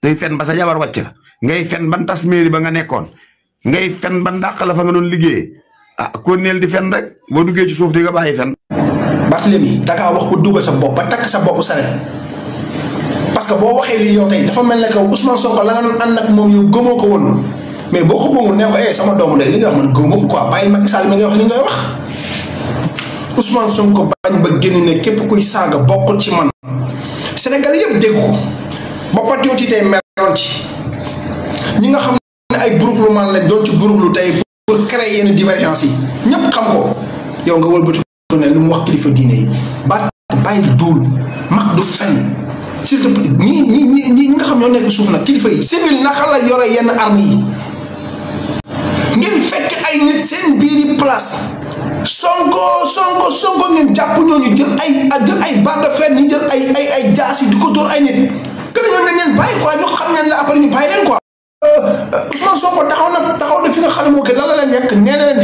ngay fen ba sa jabar wàcc la ngay fen ban tas mairie ba nga nekkoon ngay fen ban dàq la fa nga doon liggéey ko neel di fen rek boo duggee ci suuf di nga bàyyi fen. Barthélemy da ngaa wax ko dugal sa bopp ba takk sa bopp saret parce que boo waxee lii yow tey dafa mel ne que Ousmane Sonko la nga doon ànd ak moom yow gëmoo ko woon mais boo ko bëggul ne ko sama doomu ndey li nga wax man gëmoo ko quoi bàyyi Macky Sall mi ngay wax li ngay wax. Ousmane Sonko bañ ba génn ne képp kuy saaga bokkul ci man Sénégal yëpp dégg ko ba patriote yi tey meroon ci ñi nga xam ne ay buruxlu man lañ doon ci buruxlu tey pour créer yenn divergence yi ñëpp xam ko yow nga wëlbati ko ne lu mu wax kilifa diine yi ba bàyyi duul mag du fen surtout ñi nga xam ñoo nekk suuf nag kilifa yi civil naka la yore yenn armes yi ngeen fekk ay nit seen biiri place sonko ngeen jàpp ñooñu jël ay barre de fer ñu jël ay jaas yi di ko dóor ay nit que ñoo nañ leen bàyyi quoi ñu xam ne la après ñu bàyyi leen quoi. Ousmane Sonko taxaw na fi nga xam ne moo ko lan la leen yekk nee na leen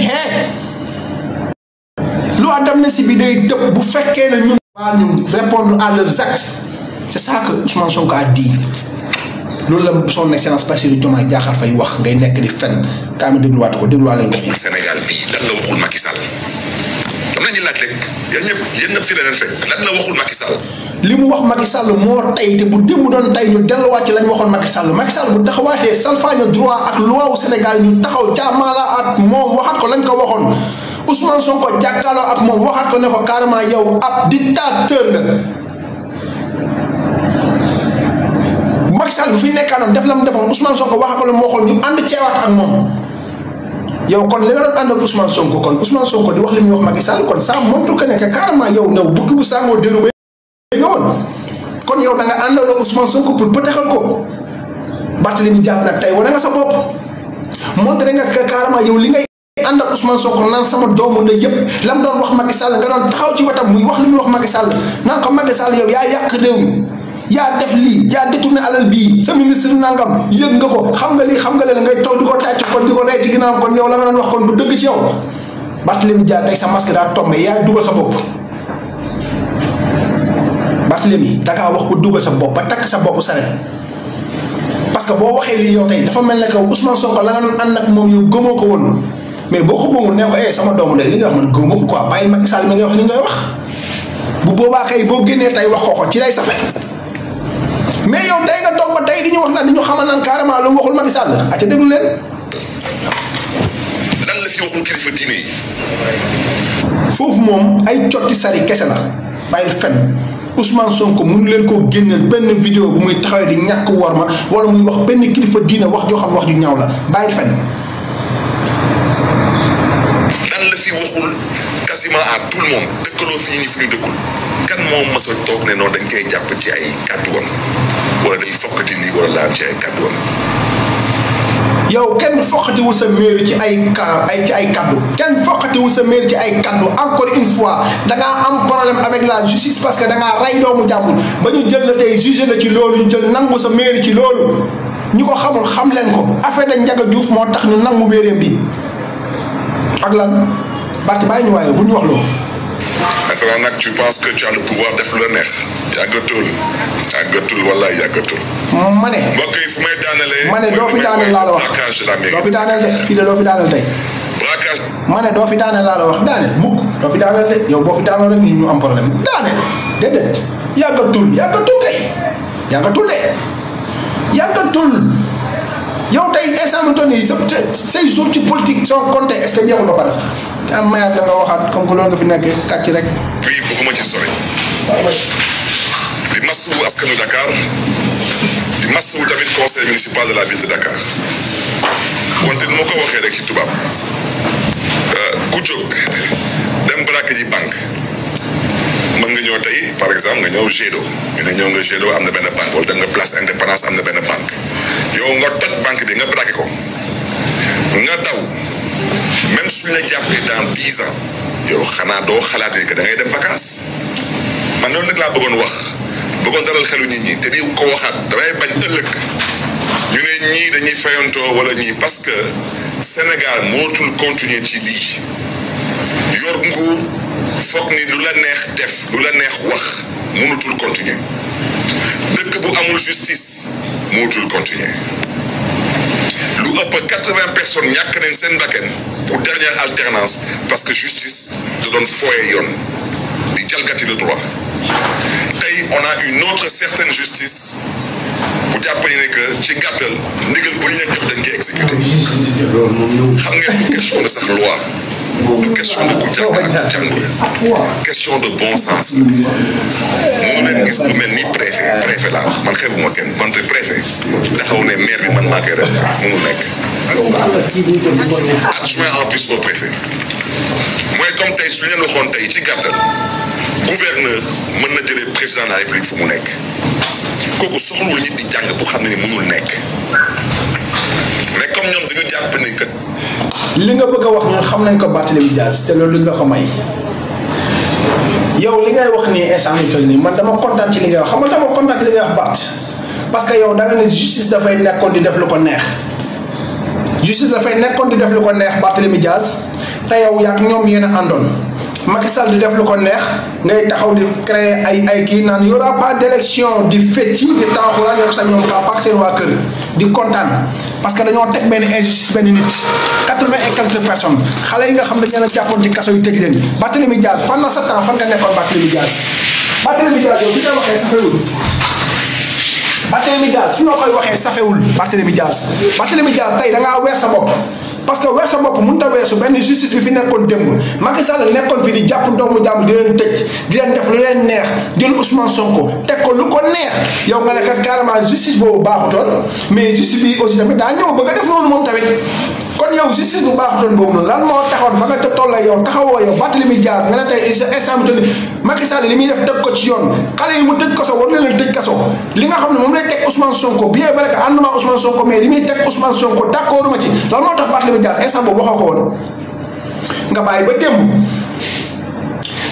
loi d'amnistie bi day tëb bu fekkee ne ñun waa ñu répondre à leurs actes c'est ça que Ousmane Sonko a dit loolu la son excellence Bassirou Diomaye Diakhar Faye wax ngay nekk di fen kaa mi dégluwaat leen ko. Sénégal bii lan la waxul Macky Sall am nañu laaj rek yéen ñëpp fi la leen fekk lan la waxul Macky Sall. li mu wax Macky Sall moo tey te bu démb doon tey ñu delluwaat ci lañ waxoon Macky Sall bu taxawaatee salfaaña droit ak loi wu Sénégal ñu taxaw jaamaala at moom waxaat ko lañ ko waxoon Ousmane Sonko jàkkaarloo ak moom waxaat ko ne ko carrément yow ab dictateur nga. Macky Sall bu fi nekkaanoon def la mu defoon Ousmane Sonko wax ko la mu waxoon ñu ànd ceewaat ak moom yow kon li nga doon ànd ak Ousmane Sonko kon Ousmane Sonko di wax li muy wax Macky Sall kon ça montre que ne que carrément yow new bukki bu sàngoo déru ba nga woon kon yow da nga àndaloo Ousmane Sonko pour pëtaxal ko Barthélemy Dias nag tey wane nga sa bopp montré nga que carrément yow li ngay ànd ak Ousmane Sonko naan sama doomu ndey yëpp lam doon wax Macky Sall nga doon taxaw ci wetam muy wax li muy wax Macky Sall naan ko Macky Sall yow yaa yàq réew mi yaa def lii yaa détourné alal bii sa ministre nangam yëg nga ko xam nga lii xam nga leen ngay toog di ko tàcc kon di ko rey ci ginnaaw kon yow la nga doon wax kon du dëgg ci yow Barthélemy Dias tey sa masque daa tombé yaa dugal sa bopp Barthélemy da ngaa wax ko dugal sa bopp ba takk sa bopp saret parce que boo waxee lii yow tey dafa mel ne que Ousmane Sonko la nga doon ànd ak moom yow gëmoo ko woon mais boo ko bëggul ne ko sama doomu ndey li nga wax man gëmoo ko quoi bàyyi Macky Sall mi ngay wax li ngay wax bu boobaa kay boo génnee tey wax ko ci lay safe mais yow tey nga toog ba tey di ñu wax naan di ñu xamal naan carrément lu mu waxul Macky Sall a ca déglu leen. lan la fi waxul kilifa diine yi. foofu moom ay cotti sari kese la bàyyil fen Ousmane Sonko mënu leen koo génneel benn vidéo bu muy taxawee di ñàkk worma wala muy wax benn kilifa diine wax joo xam wax ju ñaaw la bàyyil fen. lan la fi waxul quasiment à tout le monde dëkkaloo fi ñu fu ñu dëkkul kan moom mos a toog ne noonu dañ koy jàpp ci ay kàddu woon wala day fokkati lii wala laa am ci ay kàddu woon. yow kenn fokkatiwul sa mairie ci ay kaddu kenn fokkatiwul sa mairie ci ay kaddu encore une fois da ngaa am problème avec la justice parce que da ngaa rey doomu jàmbur ba ñu jël la tey jugé la ci loolu ñu jël nangu sa mairie ci loolu ñu ko xamul xam leen ko affaire da Ndiaga Diouf moo tax ñu nangu mairie bi ak lan Barth bàyyi ñu waaye bu ñu wax loolu. maintenant nag tu penses que tu as le pouvoir def lu la neex yàggatul wala yàggatul. ma ne mbokk yi fu may daanelee. ma ne doo fi daaneel laa la wax braquage la mairie. doo fi daaneel de fii de doo fi daaneel tey. braquage. ma ne doo fi daaneel laa la wax daaneel mukk doo fi daaneel de yow boo fi daaneel rek nit ñu am problème daaneel déedéet yàggatul kay yàggatul yow tey instant bi toll nii say jours ci politique sont comptés est-ce que jeexul ba pare sax te am mayaat la nga waxaat comme que loolu nga fi nekk kàcc rek. puis bëgguma ci sori. di masawu askanu Dakar di masawu tamit conseil municipal de la ville de Dakar wante nu ma ko waxee rek ci tubaab ku jóg dem braquer ji banque mën nga ñëw tey par exemple nga ñëw Gédo ñu ne ñëw nga Gédo am na benn banque wala da nga place Indépendance am na benn banque yow nga toj banque bi nga braqué ko nga daw même suñ la jàppee dans 10 ans yow xanaa doo xalaatee que da ngay dem vacances man loolu nag laa bëggoon dalal xelu nit ñi te di ko waxaat damay bañ ëllëg ñu ne ñii dañuy fayantoo wala ñii parce que Sénégal mootul continuer ci lii yor nguur foog ni lu la neex def lu la neex wax mënutul continuer dëkk bu amul justice mootul continuer lu ëpp 80 personnes ñàkk nañ seen bakkan pour dernière alternance parce que justice da doon fooye yoon di jalgati le droit tey on a une autre certaine justice bu jàppale ne que ci gàttal ndigal bu ñu leen jox dañ koy exécuté xam ngeen du question de sax loi du question de ku jàng ak jàngul question de bon sens la mënu leen gis lu mel ni préfet laa wax man xeebuma kenn wante préfet taxaw ne maire bi man maa koy rek mënu nekk adjoint en plus au préfet mooy comme tey su leen waxoon tey ci gàttal gouverneur mën na jëlee président de la république fu mu nekk kooku soxlawul nit di jàng bu xam ne ni mënul nekk mais comme ñoom dañu jàpp ne que. li nga bëgg a wax ñun xam nañ ko Barthélémy Dias te loolu nga ko may yow li ngay wax nii instant bii toll nii man dama kontaan ci li ngay wax xam nga dama kontaan ci li ngay wax Bart parce que yow da nga ne justice dafay nekkoon di def lu ko neex justice dafay nekkoon di def lu ko neex Barthélémy Dias te yow yaa ñoom yéen a àndoon Macky Sall di def lu ko neex ngay taxaw di créer ay kii naan y aura pas d'élection di fecci di taaxuraan yow sax ñoom papa ak seen waa kër di kontaan parce que dañoo teg benn injustice benn nit 80 et quelques personnes xale yi nga xam dañu leen a jàppoon ci kaso yu tëj leen Barthélémy Dias pendant ce temps fan nga nekkoon Barthélémy Dias Barthélémy Dias yow fi nga waxee safewul Barthélémy Dias fi nga koy waxee safewul Barthélémy Dias tey da ngaa weer sa bopp parce que weer sa bopp mënut a weesu benn justice bi fi nekkoon démb Macky Sall nekkoon fi di jàpp doomu jàmm di leen tëj di leen def lu leen neex jël Ousmane Sonko teg ko lu ko neex yow nga ne kat carrément justice boobu baaxutoon mais justice bi aussi tamit daa ñëw bëgg a def noonu moom tamit kon yow justice bu baaxutoon boobu noonu lan moo taxoon fa nga ca tolla yow taxawoo yow Barthélémy Dias nga ne tey instant bi Macky Sall li muy def teg ko ci yoon xale yi mu tëj kaso war na leen tëj kaso li nga xam ne moom lay teg Ousmane Sonko bien vrai que ànduma Ousmane Sonko mais li muy teg Ousmane Sonko d'accord ma ci lan moo tax Barthélémy Dias instant boobu waxoo ko woon nga bàyyi ba démb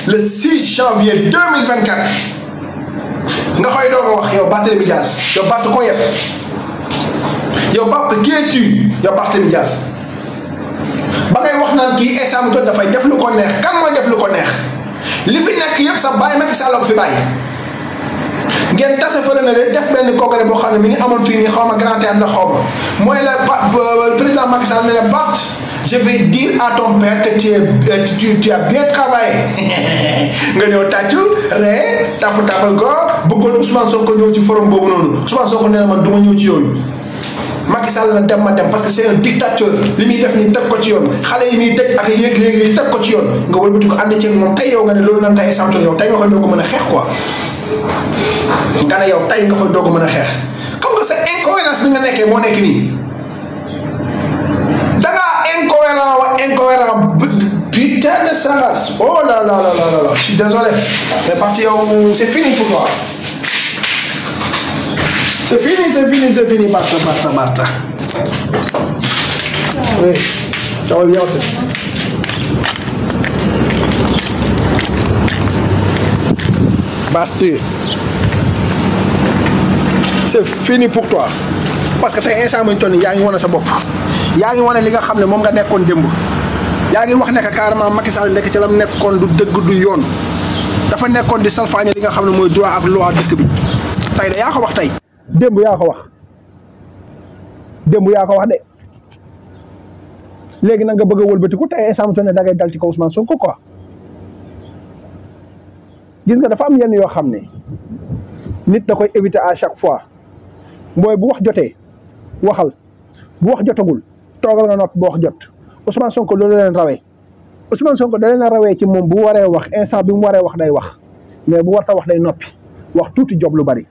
le 6 janvier 2024 nga koy doog a wax yow Barthélémy Dias yow Bart ko yëpp yow Bart qui es-tu yow Barthélémy Dias ba ngay wax naan kii instant bi dafay def lu ko neex kan mooy def lu ko neex li fi nekk yëpp sa bàyyi Macky Sall ko fi bàyyi ngeen tase fële na leen def benn congrès boo xam ne mi ngi amoon fii nii xaw ma grand théâtre la xaw ma mooy la président Macky Sall ne la Bart je vais dire à ton père que tu as bien travaillé nga ñëw tàccu ree tapal ko bëggoon Ousmane Sonko ñëw ci forum boobu noonu Ousmane Sonko nee na man du ma ñëw ci yooyu Macky Sall na dem ma dem parce que c'est un dictateur li muy def ni teg ko ci yoon xale yi muy tëj ak léegi teg ko ci yoon nga wëlbati ko ànd ceeg moom tey yow nga ne loolu nan tey samtul yow tey nga koy doog a mën a xeex quoi nga ne yow tey nga koy doog a mën a xeex comme que sa incohérence bi nga nekkee moo nekk nii da ngaa incohérent putain de sa race oh là là là là là je suis désolé mais parti yow c'est fini pour toi. C'est fini, Barta. Oui, ça va bien aussi. Barti, c'est fini pour toi. Parce que tey instant bi ñu toll nii yaa ngi wane sa bopp yaa ngi wane li nga xam ne moom nga nekkoon démb yaa ngi wax ne que carrément Macky Sall nekk ci la mu nekkoon du dëgg du yoon dafa nekkoon di salfaañe li nga xam ne mooy droit ak loi dëkk bi tey da yaa ko wax tey. démb yaa ko wax de léegi nag nga bëgg a wëlbatiku tey instant ne da ngay dal ci kaw Ousmane Sonko quoi gis nga dafa am yenn yoo xam ne nit da koy éviter à chaque fois mooy bu wax jotee waxal bu wax jotagul toogal nga noppi bu wax jot Ousmane Sonko loolu leen rawee Ousmane Sonko da leen a rawee ci moom bu waree wax instant bi mu waree wax day wax mais bu warta wax day noppi wax tuuti job lu bari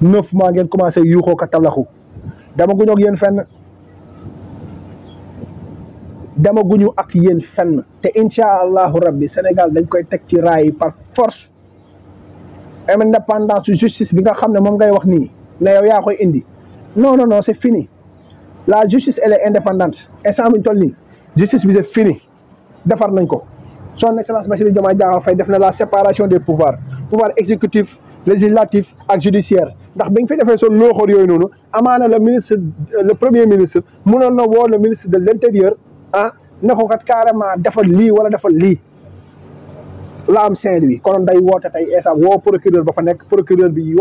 9 mois ngeen commencé yuuxoo ka talaxu damaguñu ak yéen fenn te incha allahu rabbi Sénégal dañ koy teg ci raay par force indépendance de justice bi nga xam ne moom ngay wax nii ne yow yaa koy indi non c'est fini la justice elle est indépendante instant bi ñu toll nii justice bi c'est fini defar nañ ko son excellence Bassirou Diomaye Diakhar Faye def na la séparation des pouvoir exécutif législatif ak judiciaire ndax biñ fi defee son looxoor yooyu noonu amaana le premier ministre mënoon na woo le ministre de l'intérieur ne ko kat carrément defal lii wala defal lii la am Saint-Louis konoon day woote tey instant woo procureur ba fa nekk procureur bi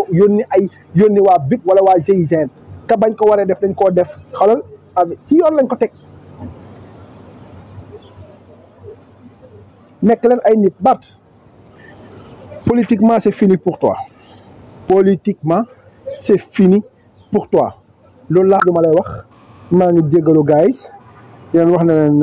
yónni waa BIP wala waa GIGN te bañ ko waree def dañ koo def xolal ci yoon lañ ko teg nekk leen ay nit Bart politiquement c'est fini pour toi politiquement c'est fini pour toi loolu laa duma lay wax maa ngi jégalu guys di leen wax ne leen